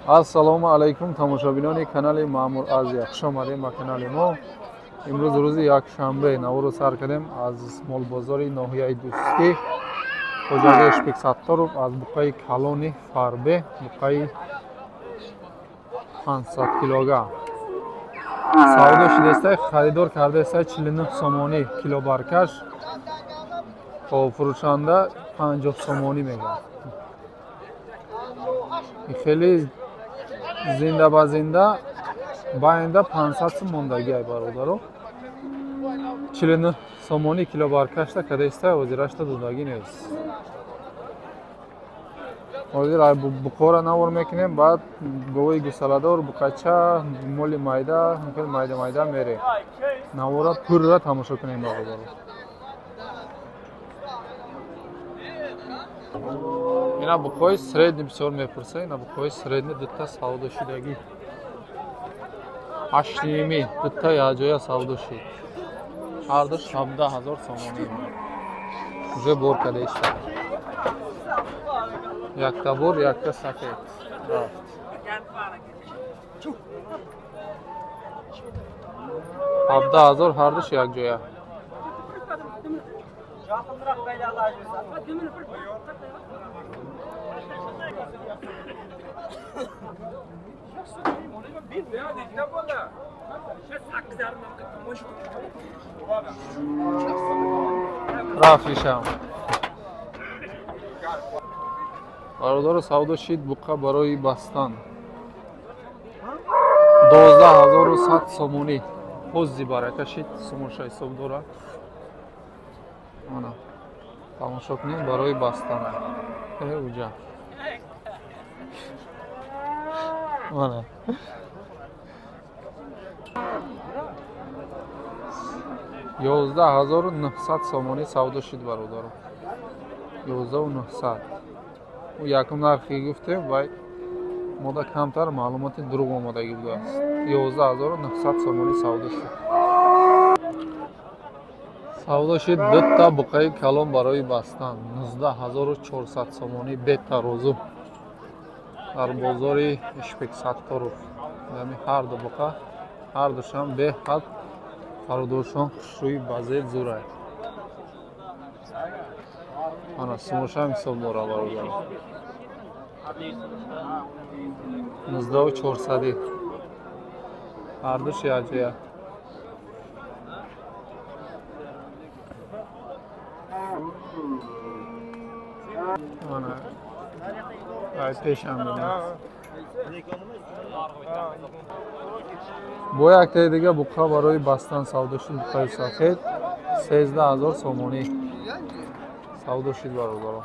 Ассалому алайкум тамошобинони канали Маъмур Азия. Хуш омадем ба канали мо. Имрӯз рӯзи якшанбе наворо сар кардем аз молбозори ноҳияи Дӯстӣ. Хоҷаги Ишбек Сатторов аз буқаи калони Фарбе, буқаи 500 килога. Савдо шудааст, харидор кардааст 49 сомонӣ кило баркаш. Хоб фурӯшанда 50 сомонӣ мегӯяд. Хеле зинда ба зинда баинда 500 сум мондагӣ ай бародаро. 49 сомонӣ кило баркашта кадаиста ҳозирашта додагӣ нест. Ҳозир ай буқора навор мекунем, баъд говои гусаладор, буқача, моли майда, хеле майда майда мерем. Навора пурра тамошо кунем бародаро. Ина буқои средний бисёр мепурса, ина буқои средний дута савдо шудагӣ. Ҳаштними дута якҷоя савдо шуд. Ҳардуш 17,000 сомонӣ. Уже бор карда иста. Якта бор, якта сафед. Рафт. 17,000 ҳардуш якҷоя. Рафтишам. Бародаро савдо шид буқа барои бастан. 12,100 сомонӣ. Ҳоззи барака шид, сумоша ҳисоб дорад. Ана тамошо кунем барои бастана. Уҷа. Ана. 11,900 сомонӣ савдо шид бародаро. 11,900. Ӯ якум нархи гуфтем, вай мода камтар маълумоти дурӯғ омодагӣ будааст. 11,900 сомонӣ савдо шуд. Савдо шид дута буқаи калон барои бастан. 19,400 сомонӣ бетарозу. Дар бозори Ишбек Сатторов. Яъне ҳар ду буқа, ҳар душам беҳад харидоршон хушрӯи базер зурай. Ана сумошам ҳисоб дора бародаро. 19,400. Ҳардуш якҷоя. Ана ай пешам бинем. Бо яктаи дига буқа барои бастан савдо шуд, буқаи сафед 13,000 сомонӣ савдо шуд бародаро.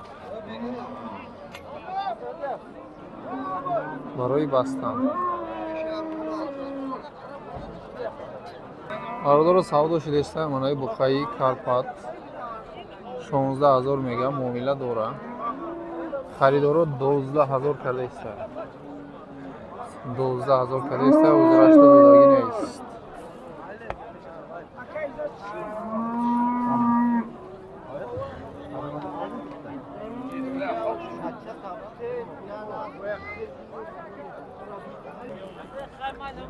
Барои бастан. Бародаро савдо шудааст манаи буқаи Карпат 16,000 мега муомила дора. Харидоро 12,000 кардааст. 12,000 кардааст, узрашта додагӣ нест.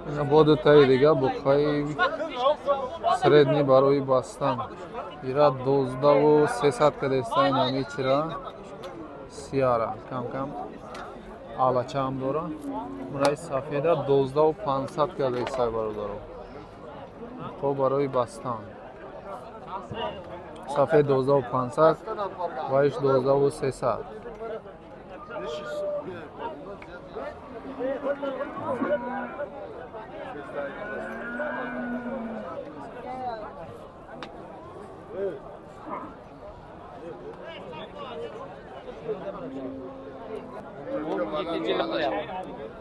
Ина бо дутаи дига буқаи средний барои бастан. Ира 12,300 кардааст, ин чира сиара кам-кам алачаам дора. Мураи сафеда 12,500 кардааст бародаро. То барои бастан. Сафед 12,500, вайш 12,300.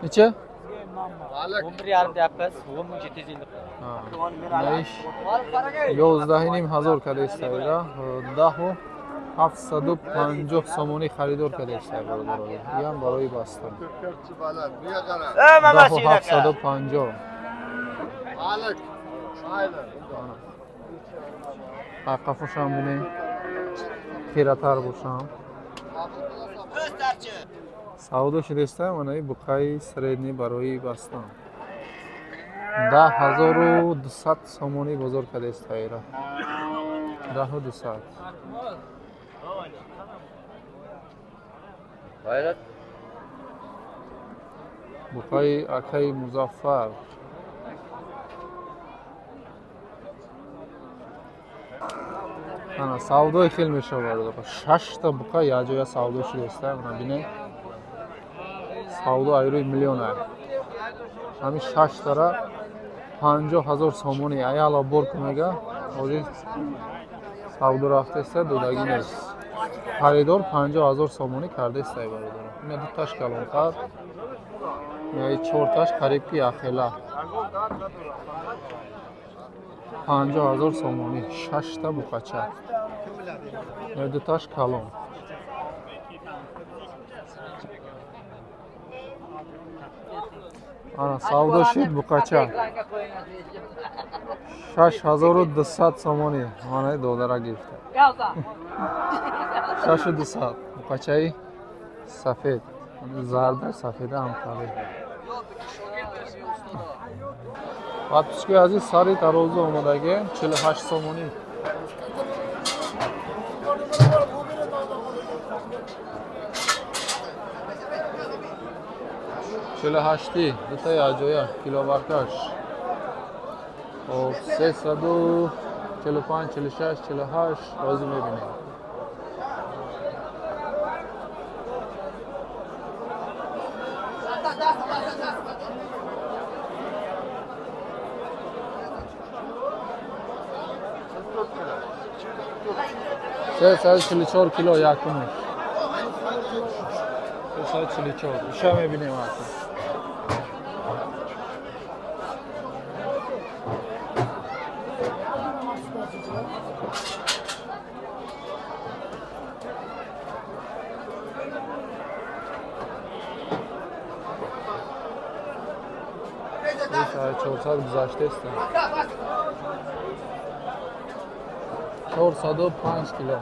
Necha? 11,5 deyapmiz, 10,750. 11,500 кардааст ира, 10,750 сомонӣ харидор кардааст бародаро. Иам барои бастан. 10,750. Қафошам бинем. Хиратар бошам. Савдо шудеста манаи буқаи средний барои бастан. 10200 сомонӣ бозор кардеста ира. 10200. Буқаи акаи Музаффар. Ана савдои хел мешавад. 6 та буқа якҷоя савдо шудеста. Мана бинед. Савдо айрӯи миллион ай. Ҳамин 6 тара 50000 сомонӣ аяла бор кунага. Ҳозир савдо рафтеста, додагӣ нест. Харидор 50000 сомонӣ кардеста бародаро. Ина ду таш калонтар, ина чор таш қариб ки яхела. 50000 сомонӣ 6 та буқача. Ина ду таш калон. Ана савдо шид буқача. 6200 сомонӣ. Мана додара гирифта. 6200 буқачаи сафед. Зарда сафеда ҳам карда. Подписчики азиз, сари тарозу омадагӣ 48 сомонӣ. 48 дутаи аҷоя килобаркаш. Хоб 345, 46, 48 ҳозир мебинем. 344 кило якумаш. 344. Иша мебинем ҳатто. 400 гузаштест. 405 кило.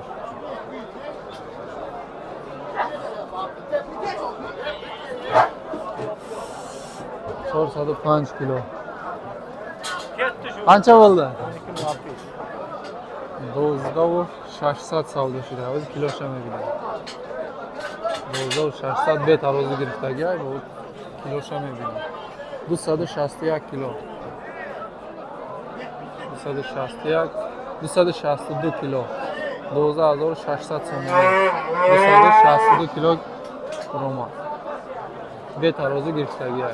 405 кило. Qancha bo'ldi? 12600 savdo шуда. O'zi kilosha мебинем. 12600 бе тарозу гирифтаги, килоша мебинем. 261 кило. 261, 262 кило. 12600 сомонӣ. 262 кило рома. Бе тарозу гирифтаги.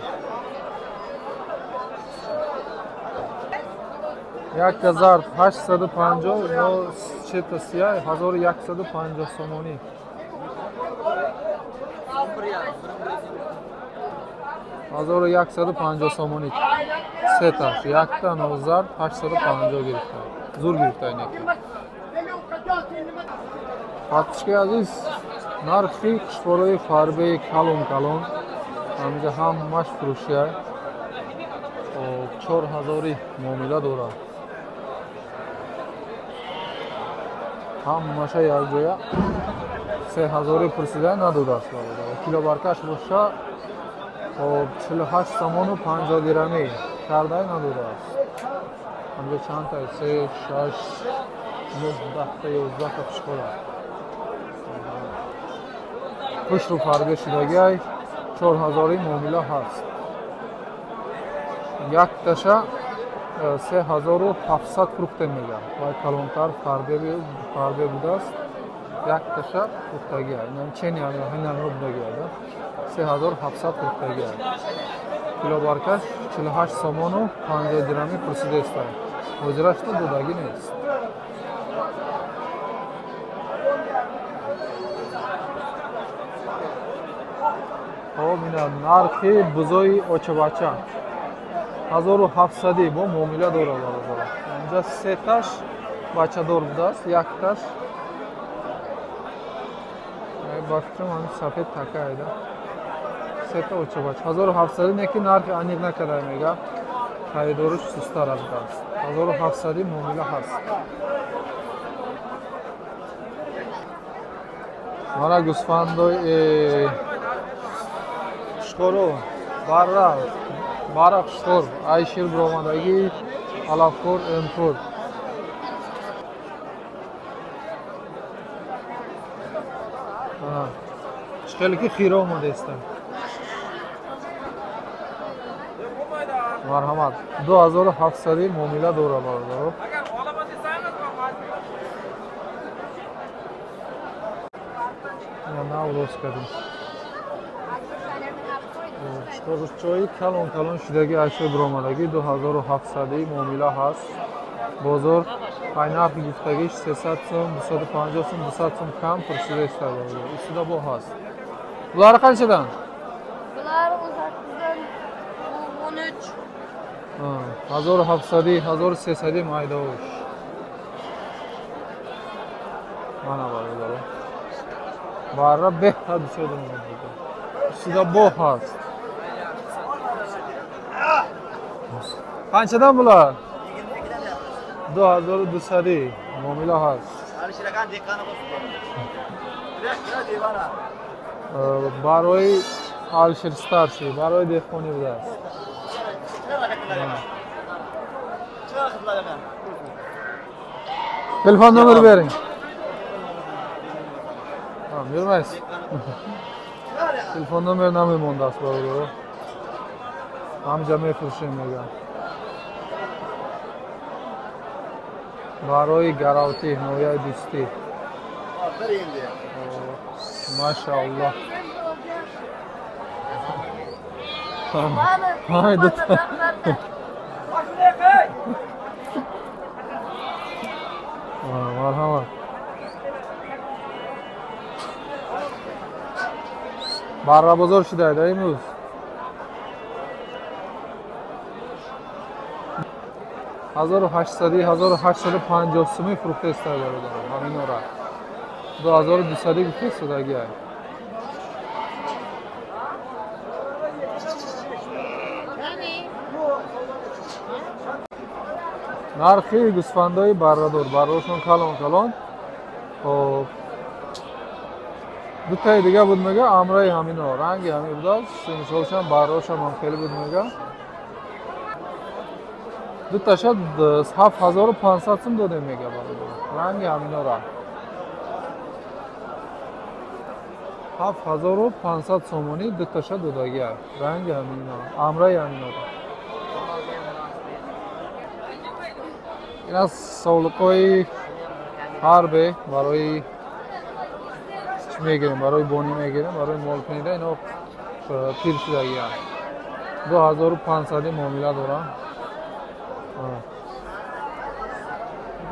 1850 ё чета сия 1150 сомонӣ. 1150 сомонӣ. Сеташ якта 9850 гирифта. Зур гирифта инеки. Подписчики азиз, нархи хушборои фарбеи калон калон ҳаминҷа ҳамаш фурӯшия. 4000 муомила дорад. Ҳамаша якҷоя 3000 пурсида надодааст бародар. Килобаркаш боша 48 сомону 50 дирами кардай надодааст. Ҳамҷа чанд та 3 6 9 10 та 11 та хушкора. Хушру фарбе шудагиай 4000 муомила ҳаст. Якташа 3700 фурӯхта мегӯяд. Вай калонтар фарбе будааст. Якташа фурӯхтагиа. Инам чени ҳаминаро будагиа. 3700 фурӯхтагиа. Килобаркаш 48 сомону 50 дирами пурсидаест. Ҳозирашто додагӣ нест. Хоб ина нархи бузои очабача 1700 бо муомила дорад бародаро. Инҷа сеташ бачадор будааст, якташ ба фикрам ҳамин сафед така айда. Сета очабача 1700 неки нархи аниқ накарда мега. Харидориш сустара будааст. 1700 муомила ҳаст. Мана гӯсфандои Қушқоро барра барра қушқор ай шир биромадагӣ алафхӯр эмхӯр. Чӣ хеле ки хира омадаистанд. Марҳамат, 2700 муомила дора бародаро. Нав рост кардем. Қурчои калон калон шудаги ашё биромадагӣ 2700 муомила ҳаст. Бозор ай нархи гуфтагиш 300 сом, 250 сом, 200 сом кам пурсида истода. Устида бо ҳаст. Булар қанчадан? Bular 18'dan 13. 1700, 1300 майдаош. Мана бародаро. Барра беҳад бисёр омадагӣ. Устида бо ҳаст. Қанчадан булар? 2200 муомила ҳаст. Барои Алшер старший, барои деҳқонӣ будааст. Телефон номер берин. Бермайсиз. Телефон номер намемондааст бародаро. Ҳамҷа мефурӯшем мегӯям. Барои гаравтӣ ноҳияи Дӯстӣ. Машааллоҳ. Марҳамат. Барра бозор шудаед имрӯз? 1800, 1850 сомӣ фурӯхта истода бародаро. Ҳаминора. 2200 гуфта истодагӣ. Нархи гӯсфандои баррадор, баррашон калон калон. Хоб дутаи дига буд мега, амраи ҳамино, ранги ҳами будааст. Мисолшам баррошам ҳам хеле буд мега. Дуташа 7500 сум додем мега бародар. Ранги ҳаминора. 7500 сомонӣ дуташа додагӣ. Ранги ҳамино, амраи ҳаминора. Ин аз совлуқҳои ҳарбе барои чӣ мегирем, барои бонӣ мегирем, барои молкунида ино пир шудагианд. 2500 муомила доранд.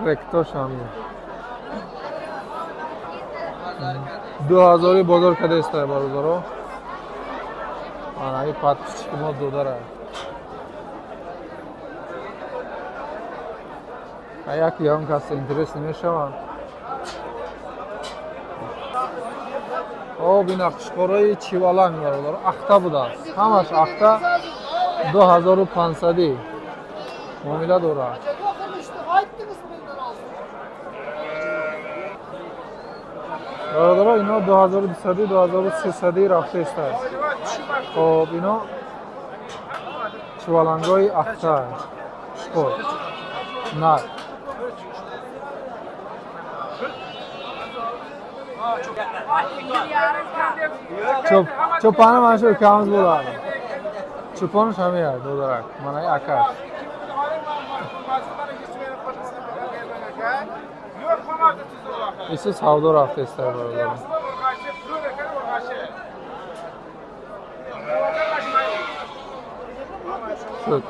Ректош ҳам 2000 бозор када истая бародаро. Ана ин подписчики мо додара. Як ягон кас интерес намешаванд. Об ина қушқорои чиваланг бародаро, ахта будааст. Ҳамаш ахта 2500 муомила дорад. Бародаро ино 2200, 2300 рафта истааст. Хоб ино чивалангҳои ахта қушқор нар. Чӯпана маша укамиз bo'ladi. Чӯпонаш ҳамин додарак, mana akash. Иси савдо рафта истад бародаро. Шуд.